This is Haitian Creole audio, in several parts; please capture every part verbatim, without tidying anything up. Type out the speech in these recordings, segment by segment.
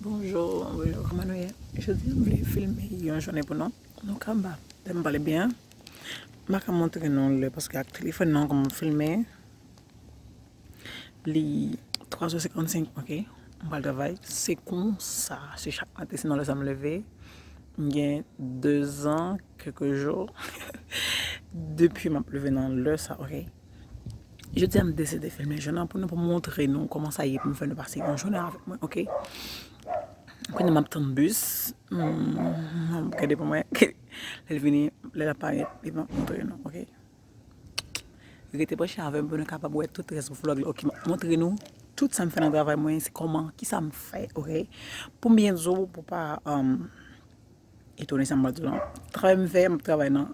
Bonjou, bonjou, kòman nou ye? Jodi a m vle filme yon jounen pou nou. Nou ka ba, lè m pale byen, m pa ka montre nou lè paske ak telefòn nan kòman m filme. Li twa zè senkannsenk, ok. M pral travay. Se konsa, se chak maten, se nan lè sa m leve. M gen dezan, kèk jou, depi m ap leve nan lè sa, ok. Jodi a, m deside filme jounen an pou nou, pou montre nou kòman sa ye pou m fè nou pase yon jounen avèk mwen, ok. Kounye a m ap tann bis. Hmm, m ap gade pou mwen. Lè l vini, lè l ap parèt, epi m ap montre nou, ok. Rete branche avè m pou nou kapab wè tout rès vlòg la. Ok, m ap montre nou tout sa m fè nan travay mwen, se kòman, kisa m fè, ok? Pou m byen di w, pou pa, um, etone sa m pral di w lan. Travay m fè, m ap travay nan,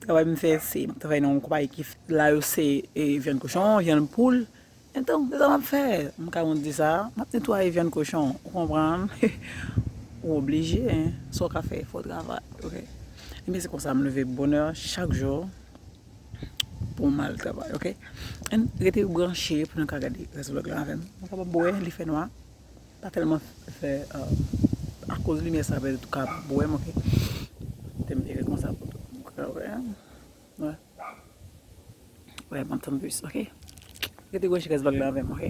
travay m fè, se, m ap travay nan yon konpayi ki f-, la yo se, e, vyann kochon, vyann poul. Enton, se sa m ap fè. M ka konn di sa, m ap netwaye vyann kochon, ou konprann? Ou oblije, en. Sa w ka fè, fò w travay, ok? Ebyen, se konsa m leve bonè chak jou pou m al travay, ok? Ann rete branche pou nou ka gade rès vlòg la avè m. Nou kapab wè, li fè nwa. Pa tèlman fè, euh, akoz limyè sa, pètèt ou kapab wè m, ok? Te m leve konsa pou nou ka wè. Wè. Wè, m ap tann bis, ok? Rete branche rès vlòg la avè m, ok?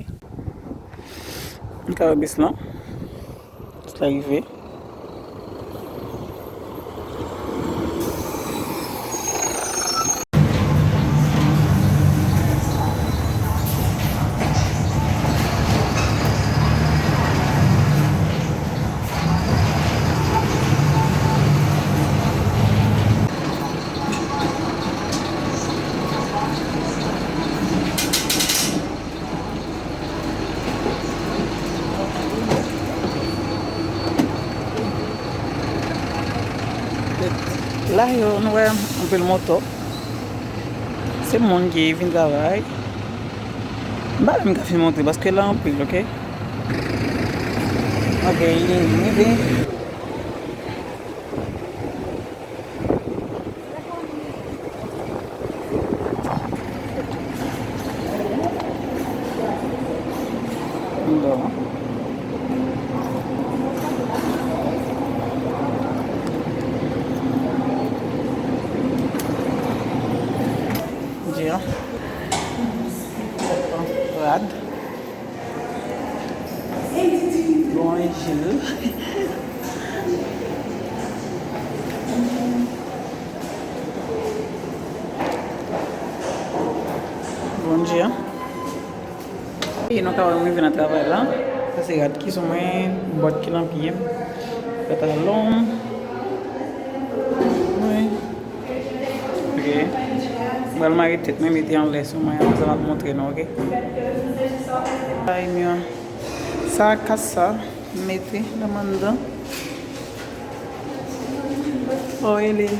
M ka wè bis lan. Bis la rive. La yo, nou wè anpil moto. Se moun ki vin travay. M pa menm ka fin montre paske la anpil, ok? Ok, li rive. Bon. Di an. Rad. Bonjou. Bonjou. E nou ka wè m rive nan travay la. Sa se rad ki sou mwen, bòt ki nan pye m, pantalon m. Wi. Ok. M pral mare tèt mwen, mete anlè sou mwen, apre sa m ap montre nou, ok? Ay, mwen. Sa, kas sa, m mete nan anndan. Oh, ele.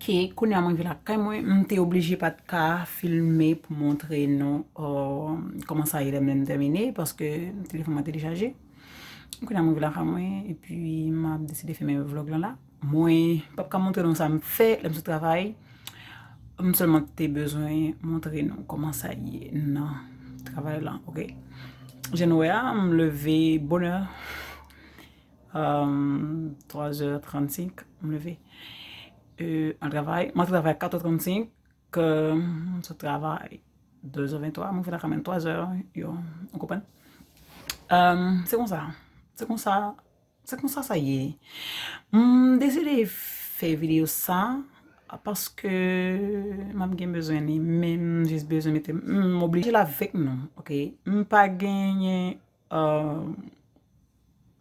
Ok, kounye a mwen rive lakay mwen, m te oblije pa t ka filme pou montre nou, euh, kòman sa ye lè m tèmine, paske telefòn mwen te dechaje. Kounye a mwen rive lakay mwen, epi m ap deside fèmen vlòg lan la. Mwen p ap ka montre nou sa m fè lè m sot travay. M sèlman te bezwen montre nou kòman sa ye nan travay lan, ok? Jan nou wè a, m leve bonè. Euh, twa zè trannsenk, m leve. Euh, al travay. M antre travay a kat è trannsenk, ke m sot travay de zè venntwa, mwen vin lakay mwen twa zè, yo, ou konprann? Euh, se konsa. Se konsa. Se konsa sa ye. M deside fè videyo sa paske m ap gen bezwen li, men m jis bezwen mete, m oblije la avèk nou, ok? M pa genyen, euh,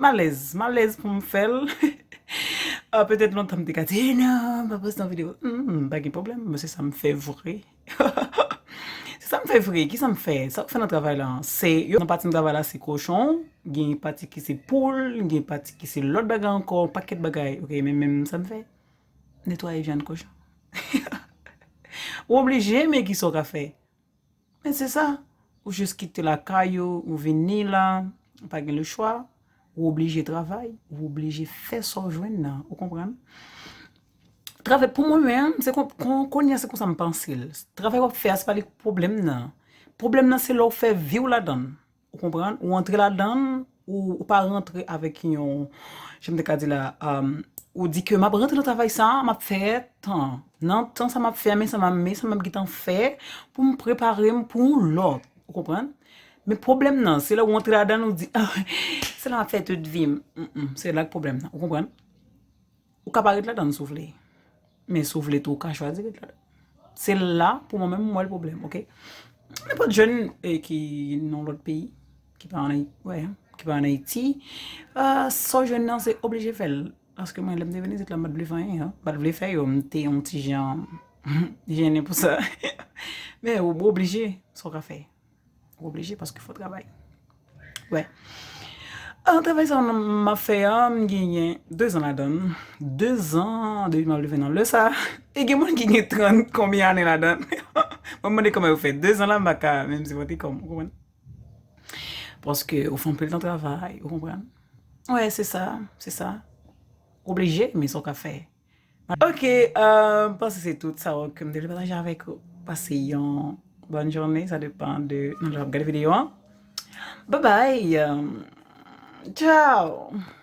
m alèz, m alèz pou m fè l. Ah, petèt lontan m te ka di, "Eh, non, m pa poste yon videyo." Hmm, pa gen pwoblèm, men se sa m fè vre. Se sa m fè vre, ki sa m fè? Sa k fè nan travay la? Se, yo, nan pati nan travay la, se kochon, gen pati ki se poul, gen pati ki se lòt bagay ankò, pakèt bagay. Ok, men menm sa m fè, netwaye vyann kochon. Ou oblije, men ki sa w ka fè? Men se sa. Ou jis kite lakay ou, ou vini la, ou pa gen lechwa, ou oblije travay, ou oblije fè sa w jwenn nan, ou konprann? Travay pou mwen menm, se kon, kon, kounye a se konsa m panse l. Travay w ap fè a, se pa li k pwoblèm nan. Pwoblèm nan se lè w fè vi w ladan l. Ou konprann? Ou antre ladan l, ou, ou pa rantre avèk yon, jan m te ka di la, um, ou di ke m ap rantre nan travay sa a, m ap fè tan. Nan tan sa m ap fè a, men sa m ap, men sa m ap gentan fè pou m prepare m pou yon lòt. Ou konprann? Men pwoblèm nan, se lè ou antre ladan l, ou di, "Ah, se la m ap fè tout vi m." Mm, mm, se la k pwoblèm nan. Ou konprann? Ou ka pa ret ladan l si w vle. Men si w vle tou, ou ka chwazi ret ladan l. Se la, pou mwen menm, m wè l pwoblèm, ok? Nenpòt jèn, eh, ki nan lòt peyi, ki pa ann Ayi-, wè, ki pa ann Ayiti, ah, sa w jwenn nan, se oblije fè l. Paske mwen, lè m te vin isit la, m pa t vle fè anyen, hein. M pa t vle fè yo, m te yon ti jan jennen pou sa. Men ou oblije, sa w ka fè. Ou oblije paske fò w travay. Wè. Ah, travay sa m ap fè a, m genyen de zan ladan l. De zan depi m ap leve nan lè sa. E gen moun ki gen trant konbyen ane ladan l. Mwen mande kòman yo fè. De zan la, m pa ka menm sipòte kò m, ou konprann? Paske ou fè anpil tan travay, ou konprann? Wè, se sa, se sa. Oblije, men sa w ka fè. Ok, euh, m panse se tout sa ke m te vle pataje avèk ou. Pase yon bòn jounen, sa depann de nan lè w ap gade videyo an. Bye bye. Euh, ciao.